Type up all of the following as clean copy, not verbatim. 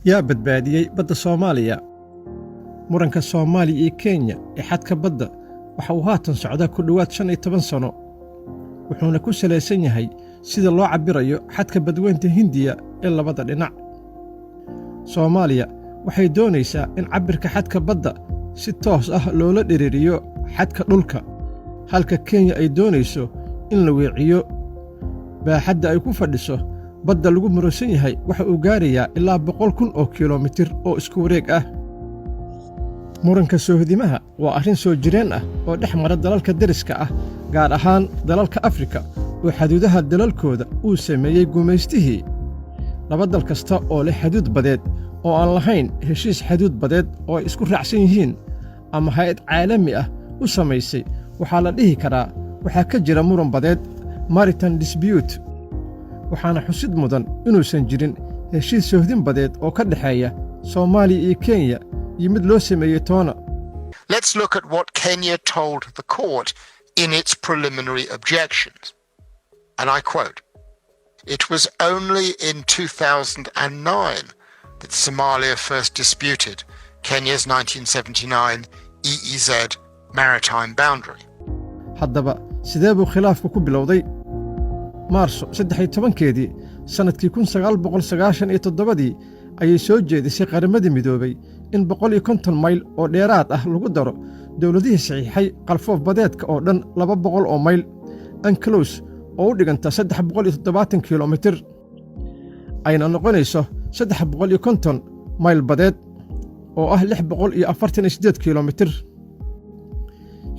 Yaa badbaadiyey badda Soomaaliya? Muranka Soomaaliya iyo Kenya ee xadka badda waxa uu haatan socdaa ku dhowaad 15 sano, wuxuuna ku salaysan yahay sida loo cabbirayo xadka Badweynta Hindiya ee labada dhinac. Soomaaliya waxay doonaysaa in cabbirka xadka badda si toos ah loola dhiriiriyo xadka dhulka, halka Kenya ay doonayso in la weeciyo. Baaxadda ay ku fadhiso badda lagu muransan yahay waxa uu gaarayaa ilaa 100,000 oo kilomitir oo isku wareeg ah. Muranka soohdimaha waa arrin soo jireen ah oo dhex mara dalalka deriska ah, gaar ahaan dalalka Afrika oo xaduudaha dalalkooda uu sameeyey gumaystihii. Laba dal kasta oo leh xaduud badeed oo aan lahayn heshiis xaduud badeed oo ay isku raacsan yihiin ama hay'ad caalami ah u samaysay, waxaa la dhihi karaa waxaa ka jira muran badeed, maritime dispute. Waxaana xusid mudan inuusan jirin heshiis soohdin badeed oo ka dhexeeya Soomaaliya iyo Kenya iyo mid loo sameeyey toona. Let's look at what Kenya told the court in its preliminary objections. And I quote, "It was only in 2009 that Somalia first disputed Kenya's 1979 EEZ maritime boundary." Haddaba, sidee buu khilaafku ku bilowday? Maarso 13-keedii sannadkii 1997-dii ayay soo jeedisay Qaramadii Midoobay in 150 mayl oo dheeraad ah lagu daro dowladihii saxiixay qalfoof badeedka oo dhan 200 oo mayl UNCLOS, oo u dhiganta 370 kilomitir, ayna noqonayso 350 mayl badeed oo ah 648 kilomitir.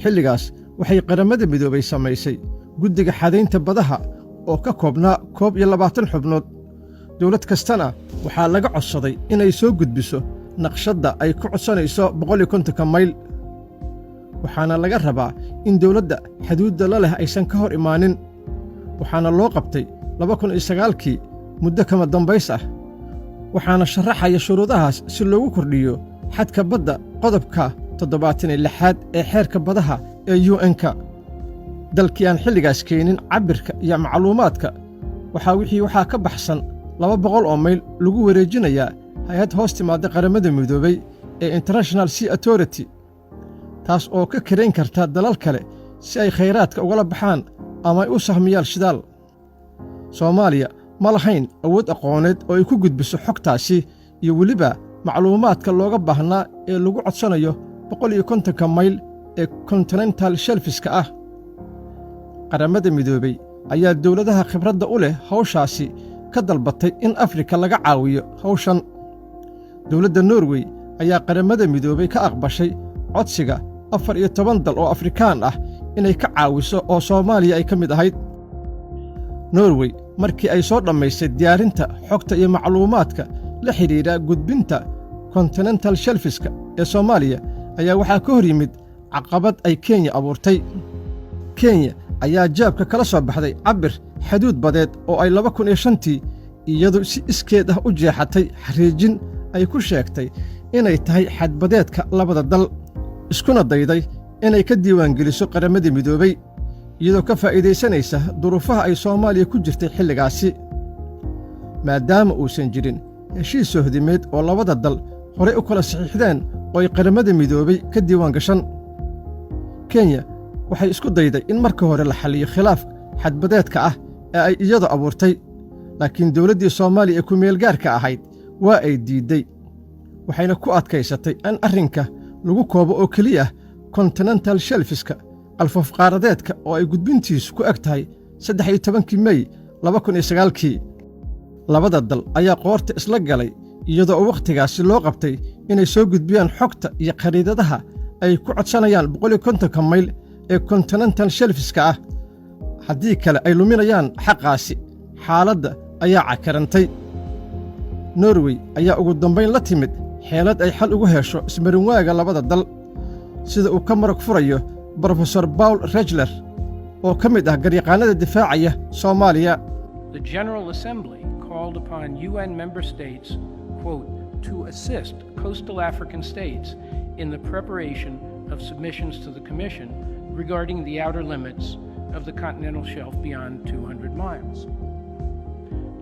Xilligaas waxay Qaramada Midoobay samaysay Guddiga Xadaynta Badaha oo ka koobnaa 21 xubnood. Dowlad kastana waxaa laga codsaday inay soo gudbiso naqshadda ay ku codsanayso 150-ka mayl, waxaana laga rabaa in dowladda xaduudda la leh aysan ka hor imaanin. Waxaana loo qabtay 2009-kii muddo kama dambays ah. Waxaana sharaxaya shuruudahaas si loogu kordhiyo xadka badda qodobka 76aad ee xeerka badaha ee UN-ka. Dalkii aan xilligaas keenin cabbirka iyo macluumaadka, waxaa wixii waxaa ka baxsan 200 oo mayl lagu wareejinayaa hay'ad hoos timaadda Qaramada Midoobay ee International Sea Authority, taas oo ka karayn karta dalal kale si ay khayraadka ugala baxaan ama ay u sahmiyaan shidaal. Soomaaliya ma lahayn awood aqooneed oo ay ku gudbiso xogtaasi iyo weliba macluumaadka looga baahnaa ee lagu codsanayo 150-ka mayl ee continental shelf-iska ah. Qaramada Midoobey ayaa dowladaha khibradda u leh hawshaasi ka dalbatay in Afrika laga caawiyo hawshan. Dowladda Norwey ayaa Qaramada Midoobey ka aqbashay codsiga 14 dal oo Afrikaan ah inay ka caawiso, oo Soomaaliya ay ka mid ahayd. Norwey markii ay soo dhammaysay diyaarinta xogta iyo macluumaadka la xidhiidha gudbinta continental shelf-iska ee Soomaaliya, ayaa waxaa ka hor yimid caqabad ay Kenya abuurtay. Kenya ayaa jaabka kala soo baxday cabbir xaduud badeed oo ay 2005-tii iyadu si iskeed ah u jeexatay, xariijin ay ku sheegtay inay tahay xadbadeedka labada dal, iskuna dayday inay ka diiwaangeliso Qaramadii Midoobey, iyadoo ka faa'iidaysanaysa duruufaha ay Soomaaliya ku jirtay xilligaasi, maadaama uusan jirin heshiis sohdimeed oo labada dal horay u kala saxiixdeen oo ay Qaramada Midoobey ka diiwaan gashan. Kenya waxay isku dayday in marka hore la xalliyo khilaaf xadbadeedka ah ee ay iyadu abuurtay, laakiin dowladdii Soomaaliya ee ku-meelgaarka ahayd waa ay diidday, waxayna ku adkaysatay in arrinka lagu koobo oo keliya continental shelf-iska, qalfoof qaaradeedka, oo ay gudbintiisu ku eg tahay 13-kii Mey 2009-kii. Labada dal ayaa qoorta isla galay, iyadoo wakhtigaasi loo qabtay inay soo gudbiyaan xogta iyo khariidadaha ay ku codsanayaan 150-ka mayl ee continental shelf-iska ah, haddii kale ay luminayaan xaqaasi. Xaaladda ayaa cakarantay. Norwey ayaa ugu dambayn la timid xeelad ay xal ugu hesho ismarinwaaga labada dal, sida uu ka marag furayo Brofesor Paul Reichler oo ka mid ah garyaqaannada difaacaya Soomaaliya. The General Assembly called upon UN member states, quote, "to assist coastal African states in the preparation of submissions to the Commission regarding the outer limits of the continental shelf beyond 200 miles."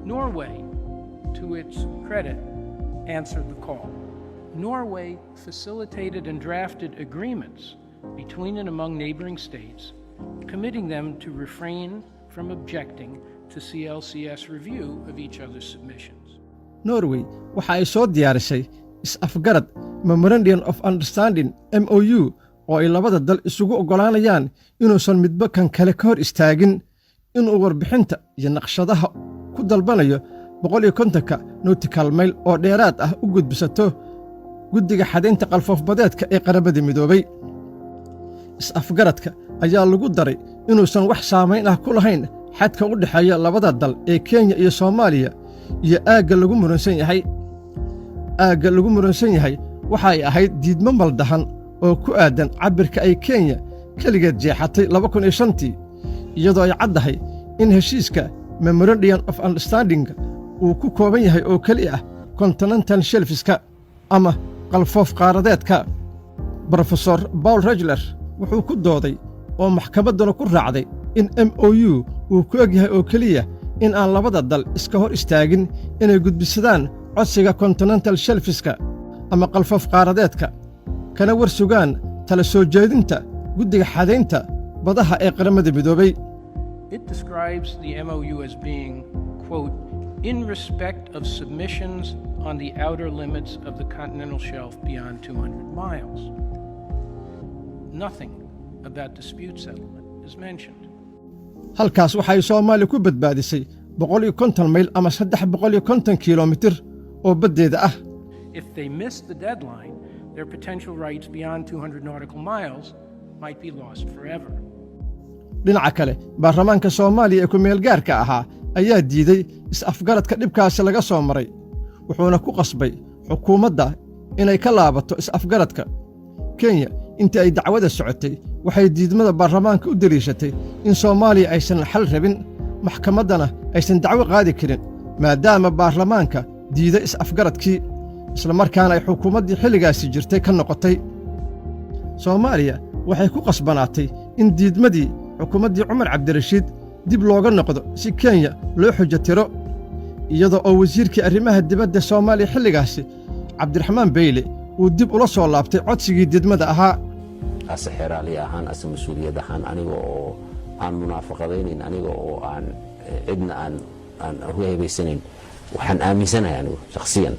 Norway, to its credit, answered the call. Norway facilitated and drafted agreements between and among neighboring states, committing them to refrain from objecting to CLCS review of each other's submissions. Norway waxa ay soo diyaarisay is-afgarad, Memorandum of Understanding, MOU, oo ay labada dal isugu oggolaanayaan inuusan midba kan kale ka hor istaagin inuu warbixinta iyo naqshadaha ku dalbanayo 150-ka nautical mile oo dheeraad ah u gudbisato guddiga xadaynta qalfoofbadeedka ee Qaramada Midoobay. Is-afgaradka ayaa lagu daray inuusan wax saamayn ah ku lahayn xadka u dhexeeya labada dal ee Kenya iyo Soomaaliya iyo aagga lagu muransan yahay. Aagga lagu muransan yahay waxay ahayd diidmo maldahan oo ku aaddan cabbirka ay Kenya keligeed jeexatay 2005-tii, iyadoo ay caddahay in heshiiska Memorandum of Understanding uu ku kooban yahay oo keli ah continental shelfiska ama qalfoof qaaradeedka. Brofesor Paul Reichler wuxuu ku dooday oo maxkamadduna ku raacday in MOU uu ku eg yahay oo keliya in aan labada dal iska hor istaagin inay gudbisadaan codsiga continental shelfiska ama qalfoof qaaradeedka, kana war sugaan tala soo jeedinta guddiga xadaynta badaha ee Qaramada Midoobay. It describes the MOU as being, quote, in respect of submissions on the outer limits of the continental shelf beyond 200 miles. Nothing about dispute settlement is mentioned. Halkaas waxay Soomaaliya ku badbaadisay 150 mayl ama 350 kilomitir oo baddeeda ah. If they miss the deadline, their potential rights beyond 200 nautical miles might be lost forever. Dhinaca kale, baarlamaanka Soomaaliya ee ku-meelgaarka ahaa ayaa diiday is-afgaradka dhibkaasi laga soo maray, wuxuuna ku qasbay xukuumadda inay ka laabato is-afgaradka. Kenya intii ay dacwada socotay waxay diidmada baarlamaanka u deliishatay in Soomaaliya aysan xal rabin, maxkamaddana aysan dacwo qaadi karin maadaama baarlamaanka diiday is-afgaradkii, islamarkaana ay xukuumaddii xilligaasi jirtay ka noqotay. Soomaaliya waxay ku qasbanaatay in diidmadii xukuumaddii Cumar Cabdirashiid dib looga noqdo si Kenya loo xujo tiro, iyada oo wasiirkii arrimaha dibadda Soomaaliya xilligaasi, Cabdiraxmaan Beyle, uu dib ula soo laabtay codsigii diidmada ahaa. Ase xeraali ahaan, ase mas-uuliyad ahaan, aniga oo aan munaafaqadaynayn, aniga oo aan cidna aan uga hebaysanayn, waxaan aaminsanahay anigu shakhsiyan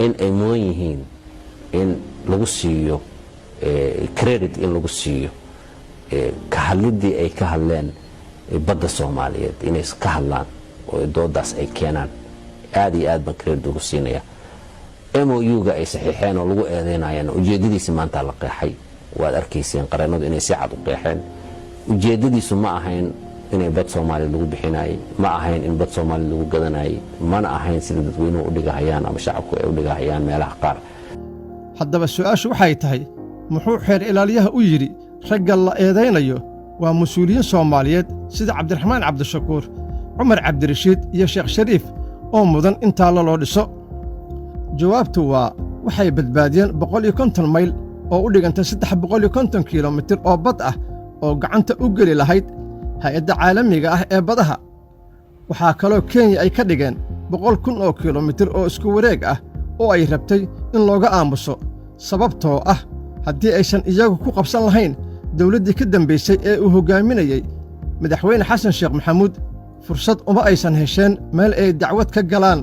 in ay mudan yihiin in lagu siiyo credit, in lagu siiyo ka hadliddii ay ka hadleen badda Soomaaliyeed, inay ka hadlaan oo doodaas ay keenaan. Aad iyo aad baan credit ugu siinaya. MOU-ga ay saxiixeen oo lagu eedeynayaan, ujeeddadiisi maanta la qeexay. Waad arkayseen qareennadu inay si cad u qeexeen. Ujeeddadiisu ma ahayn inay bad Soomaaliya lagu bixinayay, ma ahayn in bad Soomaaliya lagu gadanayay, mana ahayn sida dadweynuhu u dhigahayaan ama shacabku ay u dhigahayaan meelaha qaar. Haddaba su'aashu waxay tahay, muxuu xeer ilaaliyaha u yidhi ragga la eedaynayo waa mas-uuliyiin Soomaaliyeed sida Cabdiraxmaan Cabdishakuur, Cumar Cabdirashiid iyo Sheekh Shariif oo mudan in taallo loo dhiso? Jawaabtu waa waxay badbaadiyeen 150 mayl oo u dhiganta 350 kilomitir oo bad ah oo gacanta u geli lahayd hay'adda caalamiga ah ee badaha. Waxaa kaloo Kenya ay ka dhigeen 100,000 oo kilomitir oo isku wareeg ah oo ay rabtay in looga aamuso, sababtoo ah haddii aysan iyagu ku qabsan lahayn dawladdii ka dambaysay ee uu hoggaaminayey Madaxweyne Xasan Sheekh Maxamuud, fursad uma aysan hesheen meel ay dacwad ka galaan.